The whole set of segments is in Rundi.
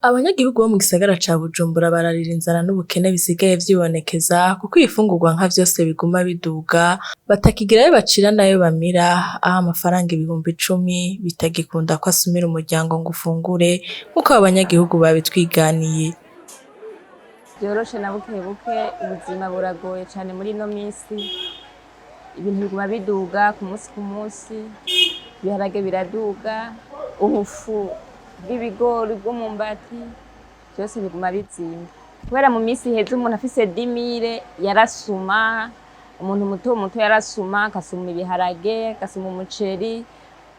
Abanyagihugu bo mu gisagara ca Bujumbura bararira inzara n'ubukene bisigaye vyibonekeza kuko ibifungurwa nka vyose biguma biduga, batakigira ayo bacira n'ayo bamira, aho amafaranga 10,000 bitagikunda ko asumira umuryango ngo ufungure, nk'uko abo banyagihugu babitwiganiye. Vyoroshe na buke buke, ubuzima buragoye cane muri ino misi, ibintu biguma biduga ku munsi ku munsi, ibiharage biraduga, ubufu bw'ibigori, bw'umumbati, vyose biguma bizimba. Kubera mu misi iheze umuntu afise 10 000 yarasuma, umuntu muto muto yarasuma, agasuma ibiharage, agasuma umuceri,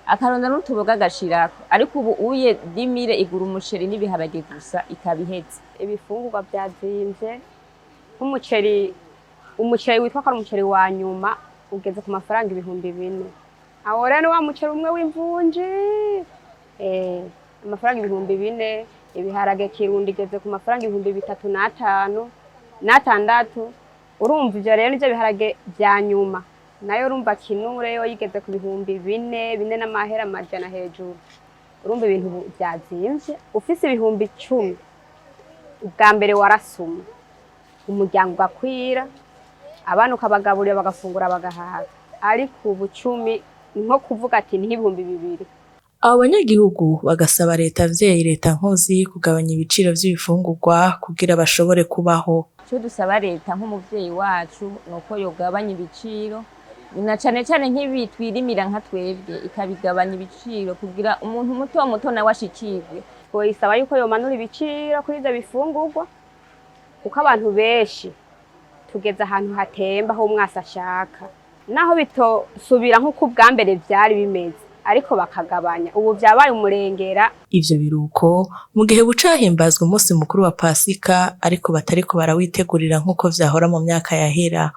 akaronda n'utuboga agashirako. Ariko ubu uye 10 000 igura umuceri n'ibiharage gusa, ikaba iheze. Ibifungurwa vyazimvye, nk'umuceri, umuceri witwa ko ari umuceri wa nyuma ugeze ku mafaranga 4000. Aho rero ni wa muceri umwe w'imvunji, amafaranga 4000. Ibiharage kirundi igeze ku mafaranga 3500 n'atandatu. Urumva ivyo rero nivyo biharage vya nyuma. Nayo urumva kinure yo yigeze ku 4000, bine n'amahera amajana hejuru. Urumva ibintu ubu vyazimvye. Ufise 10,000 ubwa mbere warasuma, umuryango ugakwira, abana ukabagaburira bagafungura bagahaga. Ariko ubu 10 ni nko kuvuga ati ni nk'ibihumbi 2. Abo banyagihugu bagasaba leta mvyeyi, leta nkozi, kugabanya ibiciro vy'ibifungurwa kugira bashobore kubaho. Ico dusaba leta nk'umuvyeyi wacu nuko yogabanya ibiciro, na cane cane nk'ibi twirimira nka twebwe, ikabigabanya ibiciro kugira umuntu muto muto nawe ashikirwe. Twoyisaba yuko yomanura ibiciro kuri ivyo bifungurwa, kuko abantu benshi tugeze ahantu hatemba aho umwasi ashaka. Naho bitosubira nk'uko ubwa mbere vyari bimeze, ariko bakagabanya. Ubu vyabaye umurengera. Ivyo biruko mu gihe buca hahimbazwa umunsi mukuru wa Pasika, ariko batariko barawitegurira nk'uko vyahora mu myaka yahera.